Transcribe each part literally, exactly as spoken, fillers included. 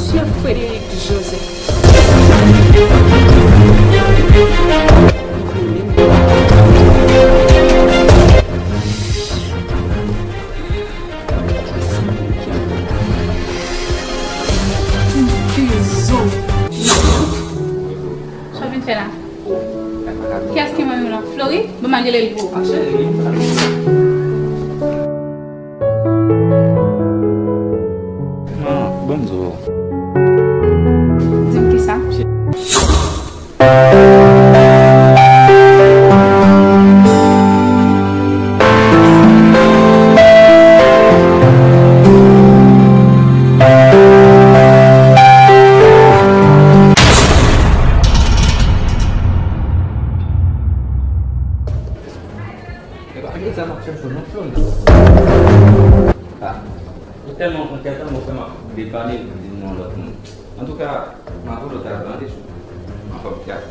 Sè Frederick Joseph. Sa w vin fè la? Kiyès ki manmi w lan? Flori? Bon, m al rele l pou ou. Manman, ban m di w. Di m kisa? Epa, gen sa m ap chèche w non, Flori. Ah, ou tèlman konn kè tann, ou fè m ap vle pale, m di m yon lòt moun. Antouka, m ap voye w ta pran de jou. Anfòm, gade.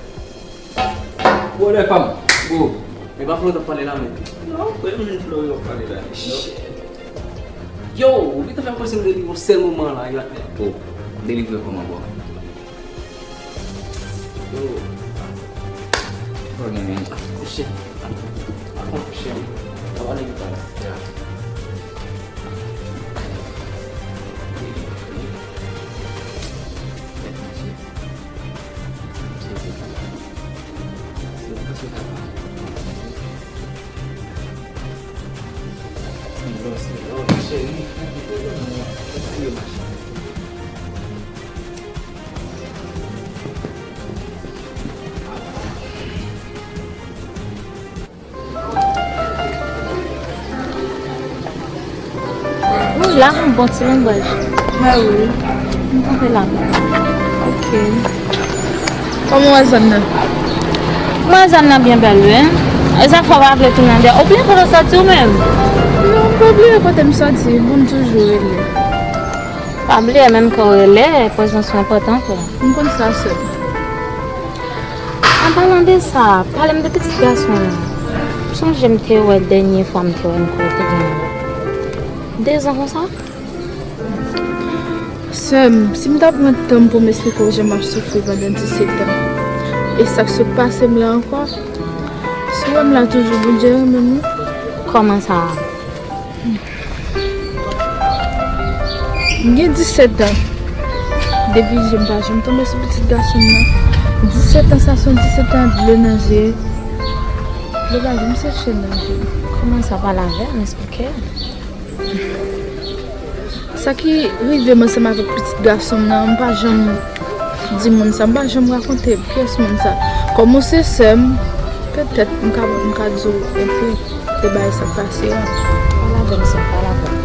Bwòdè pa m. Bro, e pa Flori w t ap pale la menm? Non, frè m, Flori w ap pale la. Shit. Yo, ou gentan fè m panse m delivre w sèl moman la, yo atè. Bro, delivre kòman, bro? Yo. Bro, gen men. Shit. Atann, shit. Sa va nèg la? Yeah. Wi, la m bon ti langaj. Mwen wi. M kanpe la. Ok. Kòman w wè zòn nan? M wè zòn nan byen bèl wi. E sa fè w pa vle tounen andeyò? Ou bliye kote w sòti w menm? Non, m pa bliye kote m sòti. Bon, m toujou rele. Pa bliye menm ke w rele, prezans ou enpòtan frè. M konn sa sè m. An palan de sa, pale m de pitit gason an. M sonje m te wè dènye fwa m te wè n kote gen dezan konsa. Sè m, si m ta pran tan m pou m esplike w jan m ap soufri pandan disèt an, e sa k sot pase m la ankò, si w wè m la toujou, Bondye renmen m wi. Kòman sa? M gen disèt an. Depi je m pa janm tonbe sou pitit gason m nan. Disèt an, sa se yon disèt an dlo nan je. Dlo pa janm seche nan je m. Kòman sa, pale avè m, esplike m. Sa ki rive m ansanm avèk pitit gason m nan, m pa janm di moun sa, m pa janm rakonte pyès moun sa. Kòm ou se sè m, petèt m ka, m ka di w enpe de bagay sa k pase a. Pale avè m, sè m, pale avè m.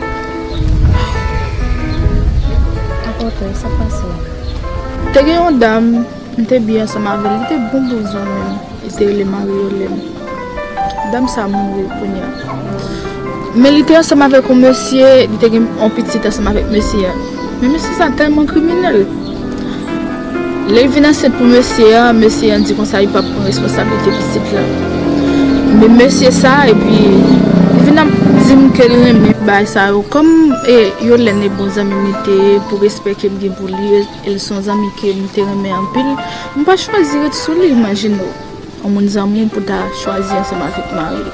Rakonte, sa k pase a? Te gen yon dam, m te byen ansanm avè l, li te bon bon zanmi m, li te rele Mario Lem. Dam sa mouri kounye a. Men li te ansanm avèk yon mesye, li te gen yon pitit ansanm avèk mesye a. Men mesye sa tèlman kriminèl. Lè l vin ansent pou mesye a, mesye a di konsa li p ap pran responsablite pitit la. Men mesye sa, epi li vin ap di m ke l renmen bagay sa yo. Kòm, e, Yolène e bon zanmi m li te ye, pou respè ke m gen pou li, e l se yon zanmi ke m te renmen anpil, m pa chwazi ret sou li, imajine w. Yon moun zanmi w pou ta chwazi ansanm avèk mari l.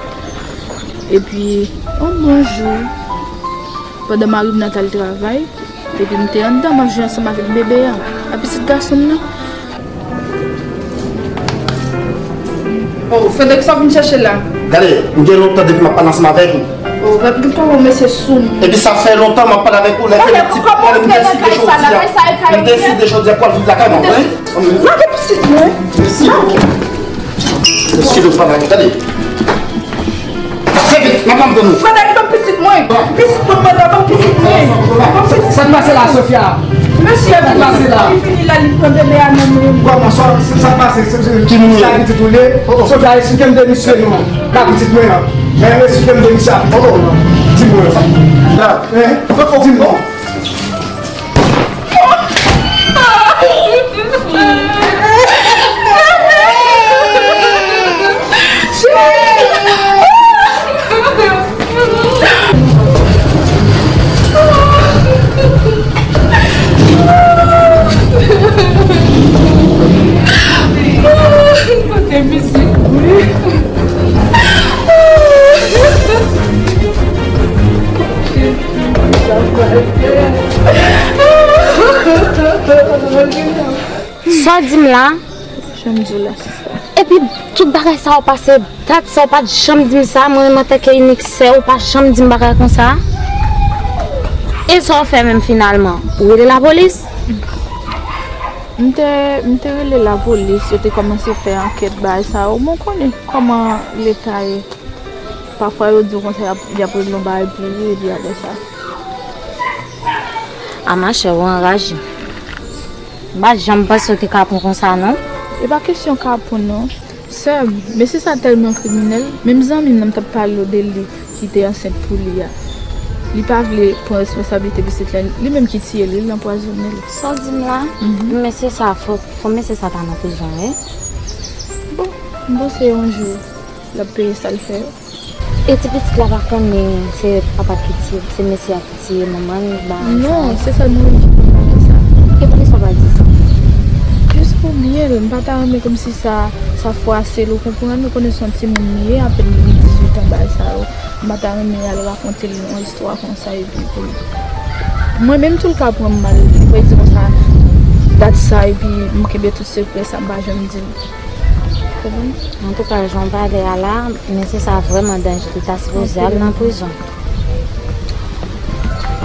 Epi, yon bon jou, pandan mari m nan t al travay, epi m te anndan, m ap jwe ansanm avèk bebe a, a pitit gason m nan. Oh, Frederick, sa w vin chèche la? Gade, m gen lontan depi m ap pale ansanm avèk ou. Oh, rèd, gen pa wè mesye sou m. Epi sa fè lontan m ap pale avèk ou, lè Frederick ti, lè m deside jodi a. M deside jodi a pou al viv lakay mwen, wi. Lage pitit mwen. Mèsi. Mèsi de travay, tande. Fè vit, m ap tann nou. Frederick, ban m pitit mwen. Pitit mwen, ban m pitit mwen. Ban m pitit mwen. Sa k pase la, Sofia? Mesye a vin la, li fini la, li pran bebe a nan men. Kòman sa, sa k pase? Se, se, ki moun sa ki di tou le? Sofia, esplike m de misye non. Ka pitit mwen an. Men esplike m de misye a pitit mwen an. Di mwen sa. La. Hein? Di mwen. Sa w di m la? Jan m di w la, sista. Epi tout bagay sa yo pase, dat sa w pa t janm di m sa, mwen menm antanke inik sè w, ou pa janm di m bagay konsa. E sa w fè menm finalman? Ou rele lapolis? M te, m te rele lapolis, yo te kòmanse fè ankèt bagay sa yo. Bon, w konnen kòman leta ye. Pafwa yo di w konsa, y ap, y ap regle yon bagay pou ou, epi apre sa. A machè, ou anraje. M pa t janm panse w te kapon konsa, non. E pa kesyon kapon, non. Sè m, mesye sa tèlman kriminèl, menm zanmi m nan m t ap pale w de li ki te ansent pou li a. Li pa vle pran responsablite pitit la, li menm ki tiye l, li anpwazonnen l. Sa w di m la? Mhm. Mesye sa, fò, fò mesye sa ta nan prizon, wi. Bon, m panse yon jou, l ap peye sa l fè yo. E ti pitit la pa konnen se papa ki tiye, se mesye a ki tiye manman l, bagay sa? Non, se sèl mwen menm ki konnen sa. E poukisa w pa di sa? Jis pou byen l, m pa ta renmen kòmsi sa, sa fwase l, ou konprann? Ou konnen se yon timoun li ye, apèn li gen dizuit an, bagay sa yo. M pa ta renmen al rakonte l yon istwa konsa epi pou l. Mwen menm tou l ka pran m mal, li pou di konsa, dat sa, epi m kenbe tout sekrè sa, m pa janm di l. Antouka, jan w pale a la, mesye sa vrèman danje, li ta sipoze al nan prizon.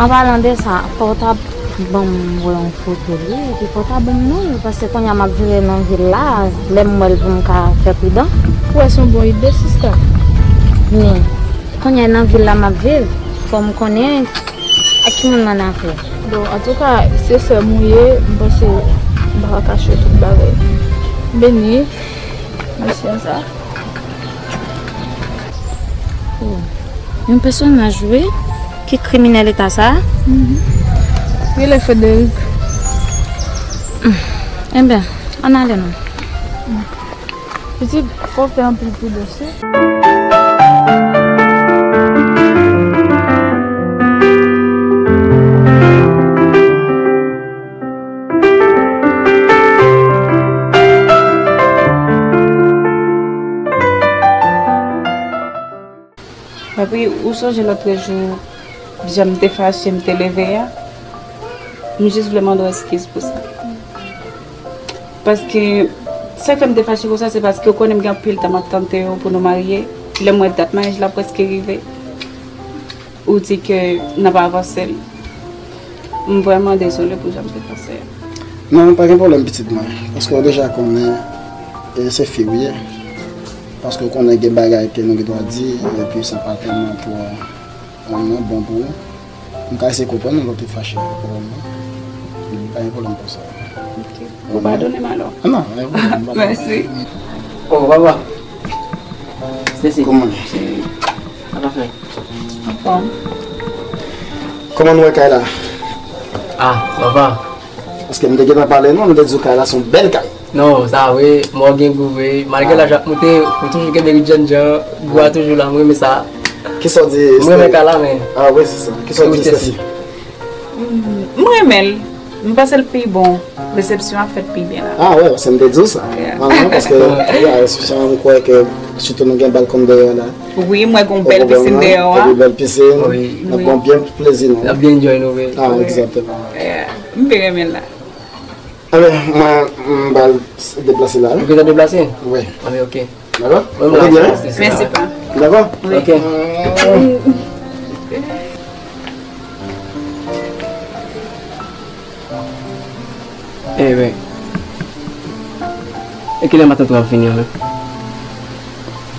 An palan de sa, fò w ta ban m wè yon foto li, epi fò w ta ban m non l, paske kounye a m ap vire nan vil la, lè m wè l pou m ka fè pridan. Ou wè se yon bon ide, sista? Men, kounye a nan vil la m ap viv, fò m konnen ak ki moun m annafè. Bon, antouka, se sè m ou ye, m panse m pa ka kache w tout bagay. Beni, mesye sa. Oh, yon pèsonaj, wi, ki kriminèl eta sa. Mhm. Rele Frederick. Hmm. Enben, ann ale non. Pitit, fò w fè anpil pridans, wi. Papi, ou sonje lòtrejou, jan m te fache, m te leve a? M jis vle mande w eskiz pou sa. Paske, sa k fè m te fache konsa, se paske ou konnen m gen anpil tan m ap tante w pou nou marye. Lè m wè dat maryaj la prèske rive, ou di ke n ap avanse l. M vrèman dezole pou jan m te panse a. Non, pa gen pwoblèm, pitit mwen. Paske w deja konnen, e, se fi w ye. Paske w konnen gen bagay ke nou gen dwa di, epi sa pa tèlman pou, e, mwen, bon pou ou. M ka eseye konprann ou lè w te fache pou mwen. Pa gen pwoblèm pou sa. Ok. Ou padone m alò? Ah, non, pa gen pwoblèm, pa gen pwoblèm. Mèsi. Oh, papa. Stacy. Kòman? Cheri. Sa pa fè? Anfòm. Kòman nou wè kay la? Ah, papa. Paske m te gentan pale nou, m te di w kay la se yon bèl kay. Non, sa vre, mò gen gou vre. Malgre laj ap moute, ou toujou kenbe rit jènjan, gou a toujou la, m renmen sa. Kisa w di, Stacy? M renmen kay la, men. Ah, wi, se sa. Kisa w di, Stacy? Mm, m renmen l. M panse l pi bon. Resepsyon ap fèt pi byen la. Ah, wi, paske m te di w sa. Yeah. Ah, non, paske, yeah, resepsyon an, m kwè ke, sitou nou gen balkon dèyè la. Wi, m wè gen yon bèl pisin dèyè a. Ou konprann, wi, bèl pisin. Wi. N ap pran byen plezi nou. N ap byen enjoy nou, wi. Ah, wi, egzakteman. Yeah. M byen renmen l la. Anben, mwen, m pral deplase la, wi. Ou gentan deplase? Wi. Anben, ok. Dakò? Wi, mwen la. Mèsi, pa. Dakò? Wi. Ok. Eh ben. E kilè matant ou ap vini an menm?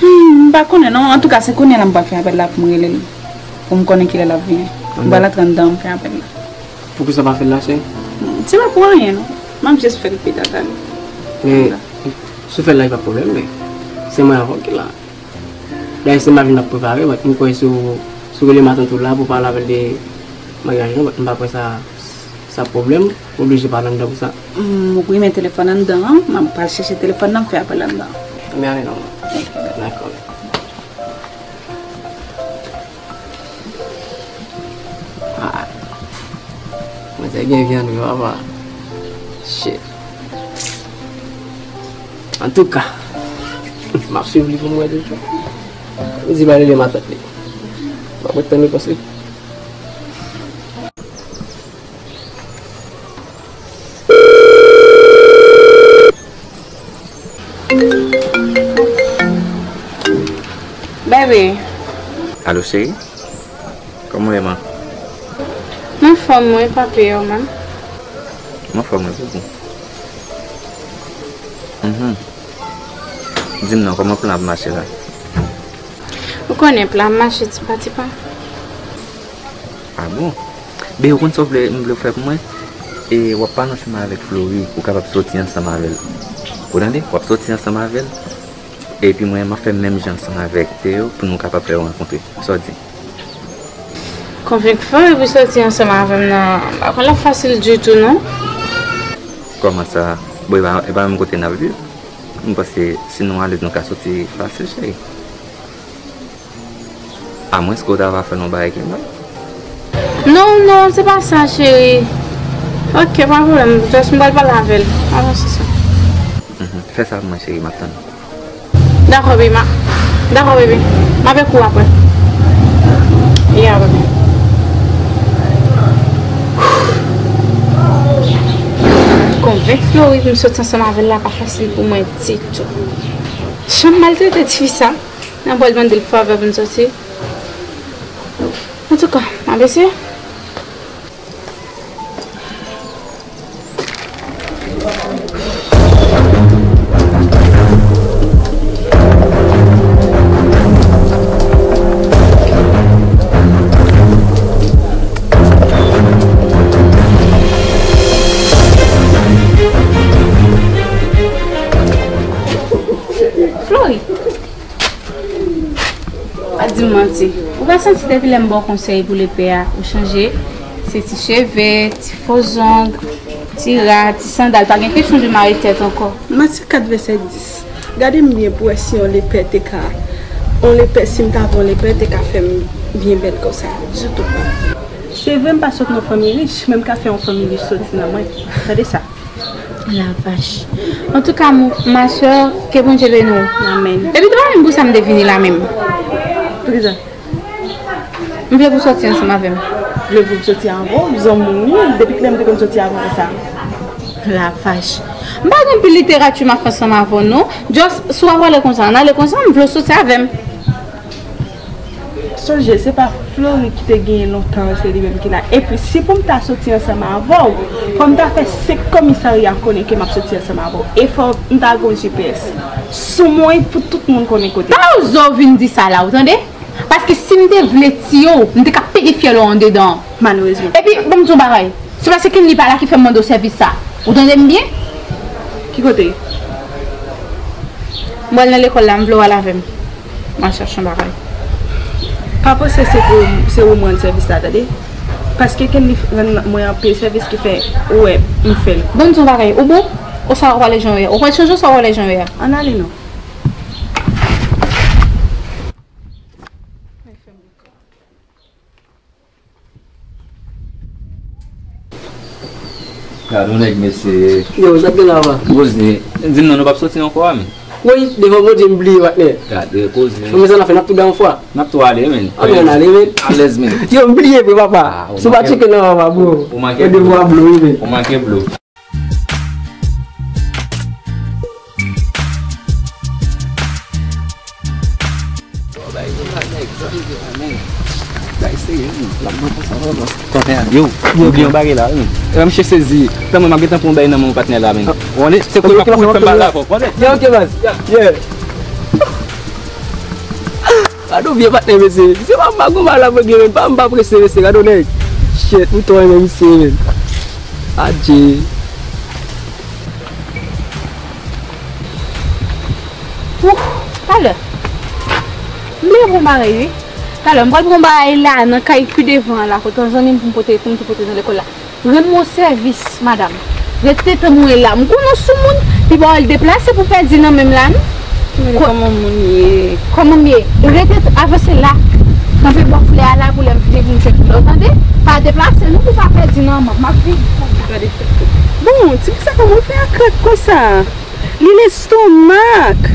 Hmm, m pa konnen non. Antouka, se kounye a la m pral fè apèl la pou m rele l. Pou m konnen kilè l ap vini. M pral antre anndan, m fè apèl la. Poukisa w pa fè l la, cheri? Se pa pou anyen, non. M ap jis fè l pita talè. Men, si w fè l la, e pa pwoblèm, men se mwen avè w ki la. Dayè, se Malvin m ap prepare, but m kwè si w, si w rele matant ou la pou w pale avè l de maryaj lan, but m pa kwè sa, sa pwoblèm, ou oblije pale anndan pou sa. Mm, ou renmen telefòn anndan an, m ap pral chèche telefòn nan, m fè apèl anndan. Men ale non. Dakò. Ah. Mwen te gen vyann wi, papa. Shit. Antouka, m ap swiv li pou m wè toujou. Li di m al rele matant li. M ap ret tann repons li. Baby. Alo, cheri? Kòman w ye, man? M anfòm, wi, papi, e ou menm? M anfòm, wi, boubou. Mhm. Di m non, kòman plan ap mache la? Ou konnen plan ap mache ti pa ti pa. Ah bon? Ben, ou konn sa w vle, m vle w fè pou mwen? E w ap pale ansanm avèk Flori, ou kapab soti ansanm avè l. Ou tande? W ap soti ansanm avè l. Epi mwen, m ap fè menm jan ansanm avèk Théo pou nou kapab fè yo rankontre. Sa w di? Konvenk Flori pou soti ansanm avè m nan, m pa konn l ap fasil ditou, non. Kòman sa? Bon, e pa, e pa menm kote n ap viv. M panse si nou alèz, nou ka soti fasil, cheri. Amwenske w ta va fè l yon bagay ki mal. Non, non, se pa sa, cheri. Ok, pa pwoblèm. Just m pral pale avè l. Avanse sa. Mhm. Fè sa pou mwen, cheri, m ap tann ou. Dakò, baby. Ma-, dakò, baby. M avèk ou apre. Yeah, baby. Konvenk Flori pou m soti ansanm avè l la pa fasil pou mwen ditou. Jan m maltrete tifi sa. Nan pral mande l favè pou n soti. Antouka, m ap eseye. Flori. Pa di m manti. Ou pa santi depi lè m ba w konsèy pou lepè a, ou chanje? Se ti cheve, ti fo zong, ti ra, ti sandal. Pa gen kesyon de mare tèt ankò. Matye kat vèsè dis. Gade m byen pou wè si yon lepè te ka, yon lepè, si m ta avè yon lepè, te ka fè m byen bèl konsa. Ditou pa. Se vre m pa sot nan fanmi rich, men m ka fè yon fanmi rich soti nan mwen. Tande sa. La vache. Antouka, m-, ma sè, ke Bondye beni w. Amèn. Epi, te pa menm pou sa m te vini la menm. Poukisa? M vle pou w soti ansanm avè m. Vle pou m soti avè w? Zanmi w, wi. Depi kilè m te konn soti avè w konsa? La vache. M pa gen pil literati m ap fè ansanm avè w, non. Just, si w ap ale konsa, ann ale konsa, m vle w soti avè m. Sonje, se pa Flori ki te genyen lontan an, se li menm ki la. Epi, si pou m ta soti ansanm avè w, fò m ta fè senk komisarya konnen ke m ap soti ansanm avè w. E fò m ta gen yon G P S sou mwen pou tout moun konnen kote. Pa oze w vin di sa la, ou tande? Paske si m te vle tiye w, m te ka pete fyèl ou anndedan an. Malerezman. Epi, ban m di w yon bagay. Se paske Kenly pa la ki fè m mande w sèvis sa. Ou tande m byen? Ki kote? M pral nan lekòl la, m vle w al avè m. M al chache yon bagay. Pa panse se pou, se ou m rann sèvis la, tande? Paske Kenly rann mwen anpil sèvis ki fè ou wè m fè l. Ban m di w yon bagay, ou bon? Oswa w prale jan w ye a? Ou pral chanje oswa w prale jan w ye a? Ann ale non. Gad yon nèg, mesye. Yo, sa k gen la, papa? Koze. Di m non, nou p ap soti ankò a, men. Woy, devan Bondye, m bliye, patnè. Gade koze. Kòman sa n ap fè, n ap tou bay yon fwa? N ap tou ale, men. Anben, ann ale, men. Alèz, men. Yo, m bliye vre, papa. Ah, ou manke. Si w pa tcheke non, papa, bro. Ou manke. Yo, devwa blo, wi, men. Ou manke blo. Yo, yo, oubyen yon bagay la, wi. E, misye sezi. Tan mwen, m ap gentan pran yon bagay nan men yon patnè la, men. Ou konnen, se kote m ap kouri fè m pale avè w, konnen. Yo, ok, baz. Yeah. Gade yon vye patnè, mesye. Misye pa, m pa gon mal ap gen, men. Pa, m pa prese, mesye. Gade yon nèg. Shit, mouton renmen misye, men. Adje. Ouh, talè. M bliye pran bagay, wi. Talè, m pral pran bagay la, nan kay pi devan an la, kote yon zanmi m pou m pote, pou m te pote nan lekòl la. Rann mwen sèvis, madanm. Rete tann mwen la. M konnen w soumoun, pi ba w al deplase pou pèdi nan men m la, non? Kòman moun ye? Kòman m ye? Rete, avanse la. Kanpe bò flè a la pou lè m vini pou m jwenn flè w, tande? Pa deplase non pou pa pèdi nan men m. M ap vini. Gade. Bon, tifi sa kòman l fè akrèk konsa? Li lestomak.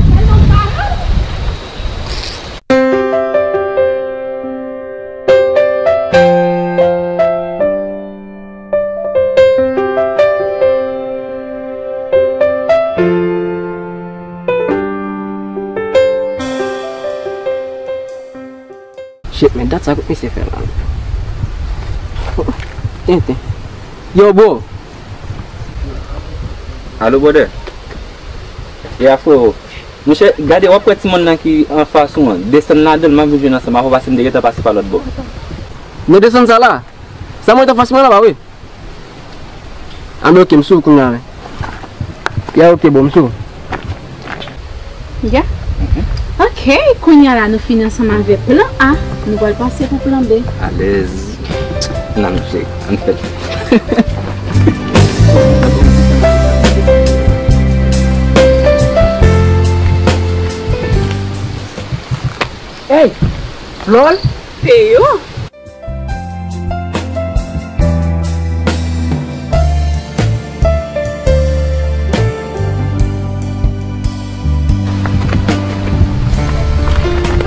Shit, men dat sa kot misye fè la. Tenten. Yo, bro. Alo, brother. Ya, frero. Monchè, gade, w ap wè timoun nan ki anfas ou an. Desann ladan l, m ap vin jwenn ansanm avè w, paske m te gentan pase pa lòt bò. Nou desann sa la? Sa mwen t anfas mwen la, pa vre? A, men ok, m sou kounya, men. Ya, ok, bon, m sou. Ya? Ok, kounya la, nou fini ansanm avè plan A. Nou pral pase pou plan B. Alèz. Nan, monchè, ann fè l. Hey, Flol? Teo?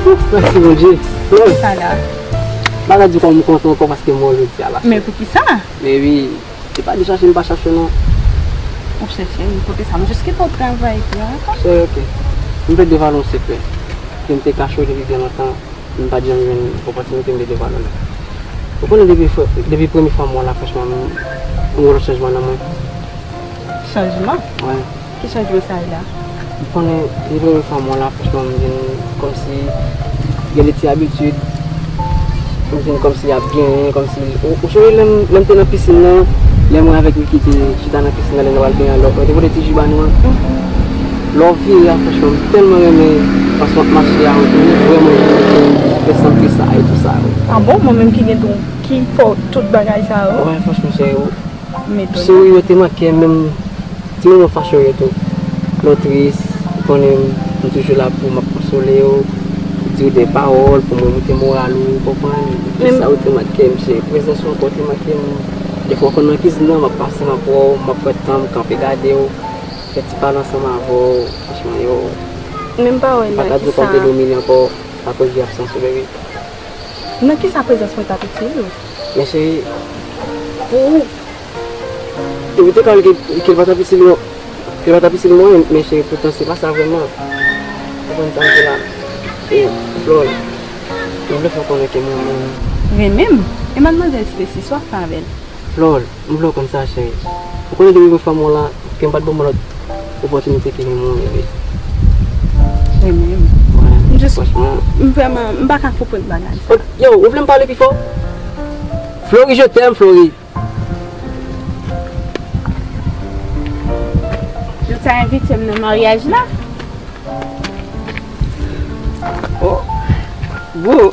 Ouf, mèsi Bondye. Flol. Sa la? M pa ka di kòman m kontan ankò paske m wè w jodi a la. Men poukisa? Men wi, se pa de chache m pa chache w non. Ou chèche m, kote sa? M jis kite w travay epi ankò. Cheri, ok. M vle devwale yon sekrè ke m te kache w depi byen lontan. M pa t janm jwenn opòtinite m te devwale l. Ou konnen depi fwa, depi premye fwa m wè w la, franchman, m, m wè yon lòt chanjman nan mwen. Chanjman? Wi. Ki chanjman sa ye la? Ou konnen, depi premye fwa m wè w la, franchman, m vin kòmsi gen de ti abitid, m vin kòmsi y ap genyen, kòmsi, ou, ou sonje lè m, lè m te nan pisin nan, lè mwen avèk Ricky te chita nan pisin nan, lè nou al benyen, lè w te pote ti ji ba nou an? Lè w vire a, franchman, m tèlman renmen fason w ap mache a, ou vrèman jan w fè santi sa e tou sa, wi. A bon? Mwen menm ki gen tou, ki fè w tout bagay sa yo? Wi, franchman, cheri, ou, souri yo te manke m, menm ti moman fache w yo tou. Lè w tris, ou konnen m, m toujou la pou w, m ap konsole w, di w de pawòl pou mwen moute moral ou, ou konprann? Tout sa yo te manke m, cheri. Prezans ou ankò te manke m. Defwa w konn nan kizin nan, m ap pase, m ap wè w, m ap pran tan, m kanpe gade w. Fè ti pale ansanm avè w, franchman, yo. Menm pawòl la, kisa? M pa ka di w kòm te domine ankò akoz de absans ou, baby. Nan kisa prezans mwen t ap itil ou? Men cheri, pou ou, ou te ka wè ke, ke l pa t ap itil mwen, ke l pa t ap itil mwen, men cheri, poutan se pa sa vrèman. Ou konprann sa m di la? E, Flol, mwen vle fè w konnen ke mwen, mwen renmen m. E madmwazèl Stacy, sa w ap fè avè l? Flol, m vle w konn sa, cheri. Ou konnen depi premye fwa m wè w la, ke m pa t ban mwen lòt opòtinite ke renmen w, bebe. Renmen m? Wi, franchman. M vrèman, m pa ka konprann bagay sa. Yo, ou vle m pale pi fò? Flori, je t'aime, Flori. Ou ta envite m nan maryaj la? Oh, bro.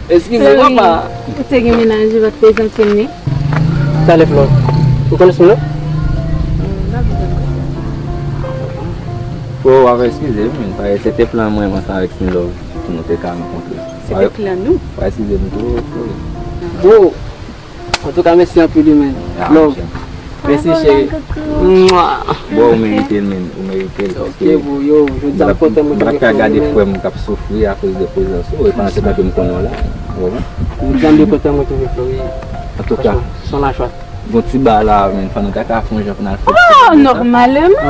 Eskize, papa. Ou te gen mennaj, ou pa t prezante m li? Talè, Flor. Ou konn Smilo? Bro, w ap eskize m, men parèt se te plan mwen, mwen ansanm avèk Smilo, pou nou te ka rankontre. Se te plan nou? W ap eskize m tou, Flori. Bro, antouka, mèsi anpil wi, men. Love. Mèsi, cheri. Mwa. Bro, ou merite l, men. Ou merite l, paske m pa t ka gade frè m k ap soufri akoz de prezans ou, e pa se pa ke m konnen w la, ou konprann? M janm de kontan mwen twouve Flori. Antouka, se yon lajwa. Gon ti ba la, men, fò nou ta ka fè yon jan pou n al fè ti ba sa. Oh, nòmalman! Fò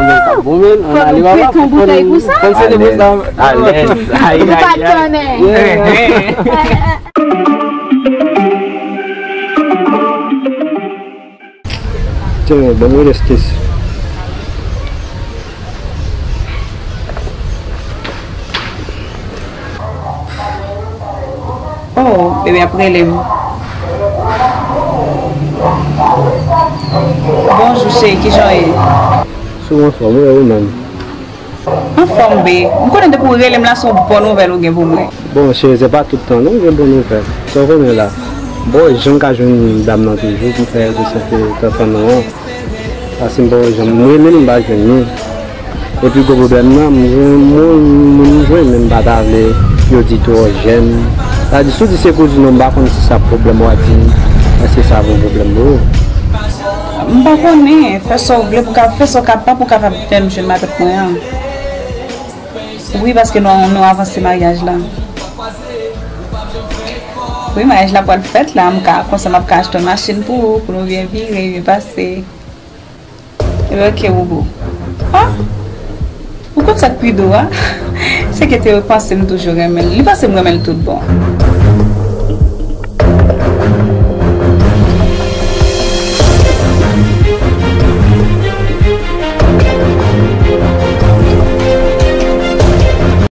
nou pete yon boutèy pou sa. Alèz, alèz, ayi, ayi, ayi. Tiens, ban mwen lèstis. Oh, bebe ap rele m. Bonjou, cheri, kijan w ye? Sou anfòm, wi, ou menm? Anfòm, be. M konnen depi w rele m la, se yon bon nouvèl ou gen pou mwen. Bon, cheri, se pa tout tan non m gen bon nouvèl. Sa w konnen la. Bon, jan m ka jwenn dam nan toujou pou m fè rezèv tantan nou an. Paske m pa wè jan m rele l, m pa jwenn li. Epi gwo pwoblèm nan, m jwenn moun, moun m jwenn, men m pa ta vle yo di twò jèn. Sa di, si w di se kouzin ou, m pa konn si sa pwoblèm w a di, èske sa ap yon pwoblèm pou ou? M pa konnen, fè sa w vle pou ka, fè sa w kapab pou w kapab fè m jwenn matant mwen an. Wi, paske nou, nou avanse maryaj la. Wi, maryaj la pral fèt la, m ka, konsa m ap ka achte yon machin pou ou, pou nou byen vire, byen pase. Ebyen, ok, Boubou. Ah! Ou konn sa k pi dou a? Se ke te panse m toujou renmen l. Li panse m renmen l tout bon.